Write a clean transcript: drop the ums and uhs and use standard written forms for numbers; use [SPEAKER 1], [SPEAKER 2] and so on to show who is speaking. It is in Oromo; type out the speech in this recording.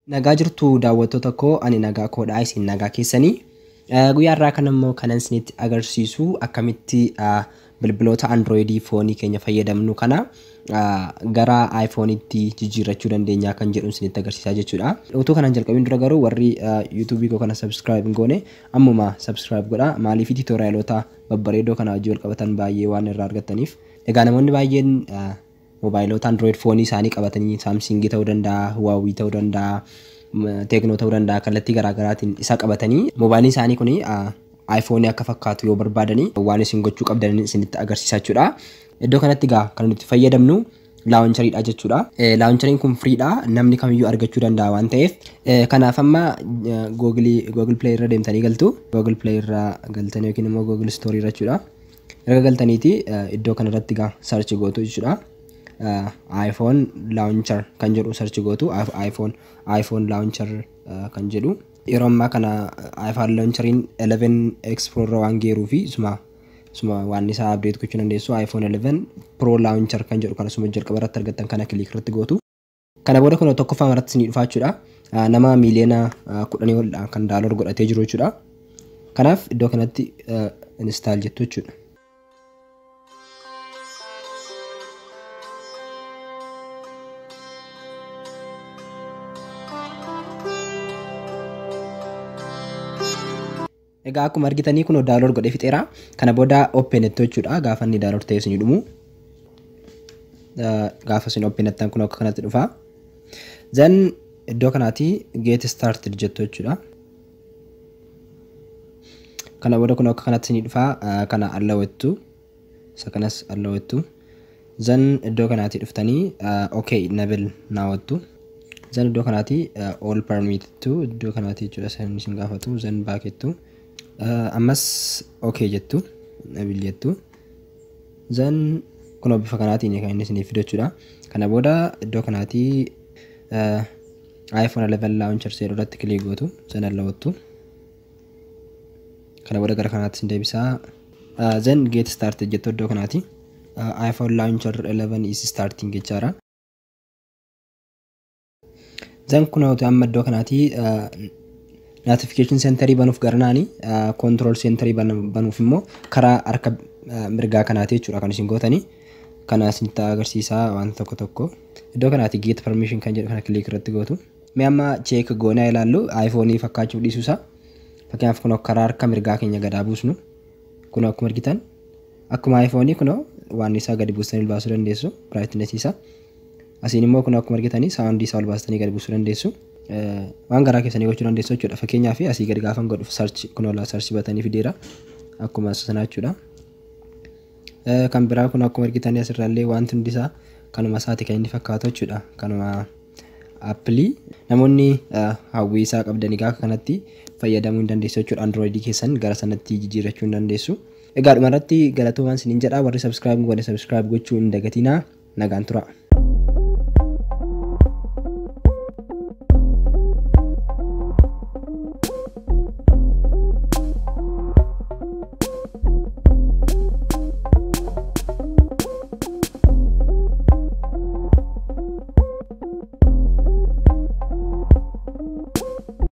[SPEAKER 1] Nagaa jirtu daawwattoota koo, ani nagaa koodhaa, isin nagaa keessanii. Guyyaa irraa kan immoo kanan isinitti agarsiisu akkamitti bilbiloota Androidii foonii keenya fayyadamnu kana gara iPhone'itti jijjiirrachuu dandeenya kan jedhu isinitti agarsiisaa jechuudha. Utuu kanaan jalqabiin dura garuu warri YouTube koo kana subscribe hin goone ammuma subscribe godhaa. Maaliif tutorialoota babbareedoo kana wajjin wal qabatan baay'ee waan irraa argattaniif. Egaa namoonni baay'een moobaayilota Android foonii isaanii qabatanii Samsung ta'uu danda'a, Huawei ta'uu danda'a, Tecno ta'uu danda'a, kallattii garaagaraatiin isa qabatanii moobaayiliin isaanii kuni iPhone akka fakkaatu yoo barbaadanii waan isin gochuu qabdan isinitti agarsiisaa jechuudha. Iddoo kanatti egaa kan nuti fayyadamnu laawunchariidha jechuudha. Laawunchariin kun firiidha, namni kamiyyuu argachuu danda'a waan ta'eef. Kanaaf amma Google Play irra deemtanii galtu. Google Play irra galtanii yookiin immoo Google Store irra jechuudha. Erga galtaniiti iddoo kanarratti egaa search gootu jechuudha. iPhone launcher kan jedhu search gootu, iPhone launcher kan jedhu. Yeroo ammaa kana iPhone launcheriin 11 X Pro irra waan geeruu fi suma waan isaa update gochuu dandeessu. iPhone 11 Pro launcher kan jedhu kana suma jalqaba irratti argattan kana click irratti gootu. Kana booda kun tokkoffaa irratti isinii dhufaa jechuudha. Nama miiliyoona 10 ol kan download godhatee jiru jechuudha. Kanaaf iddoo kanatti install jettu jechuudha. Egaa akkuma argitanii kun download godhee fixeera. Kana booda open jettu jechuudha. Gaafa inni download ta'e isinii dhumu. Gaafa isin open jettan kun akka kanatti dhufa. Then iddoo kanaatti get started jettu jechuudha. Kana booda kun akka kanatti isinii dhufa. Kana allow jettu. Isa kanas allow jettu. Then iddoo kanaatti dhuftanii okay enable naawwattu. Then iddoo kanaatti all permit jettu. Iddoo kanaatti jechuudha isin isin gaafatu. Then back jettu. Ammas okay jettu, enable jettu. Then kun bifa kanaatiin kan inni isiniif fidu jechuudha. Kana booda iddoo kanaatti iPhone 11 launcher jedhu irratti click gootu, then allowattu. Kana booda gara kanaatti isin deebisaa. Then get started jettu iddoo kanaatti. iPhone launcher 11 is starting jechaadha. Then kun amma iddoo kanaatti notification centerii banuuf garanaani control centerii banuuf immoo karaa harka mirgaa kanaati jechuudha kan isin gootanii. Kana isinitti agarsiisaa waan tokko tokko. Iddoo kanaatti get permission kan jedhu kana click irratti gootu. Mee amma check goonee ilaallu iPhone fakkaachuu dhiisuu isaa. Fakkeenyaaf kun karaa harka mirgaa keenya gadaa buusnu. Kun akkuma argitan akkuma iPhone kun waan isaa gadi buustanii ol baasuu dandeessu, brightness isaa. Asiin immoo kun akkuma argitanii sound isaa ol baastanii gadi buusuu dandeessu. Waan garaa keessanii gochuu dandeessu jechuudha. Fakkeenyaaf asii gadi gaafan godhu search kun ol search batanii fideera. Akkuma sanaa jechuudha. Kan biraa kun akkuma argitanii asirraallee wanti hundi isaa kanuma isaati kan inni fakkaatu jechuudha. Kanuma Apple namoonni hawwii isaa qabdan egaa akka kanatti fayyadamuu hin dandeessu jechuudha. Android keessan gara sanatti jijjiirrachuu hin dandeessu. Egaa dhumarratti galatoomaan isiniin jedha. Warri subscribe godhe subscribe gochuu hin dagatinaa. Nagaan tura.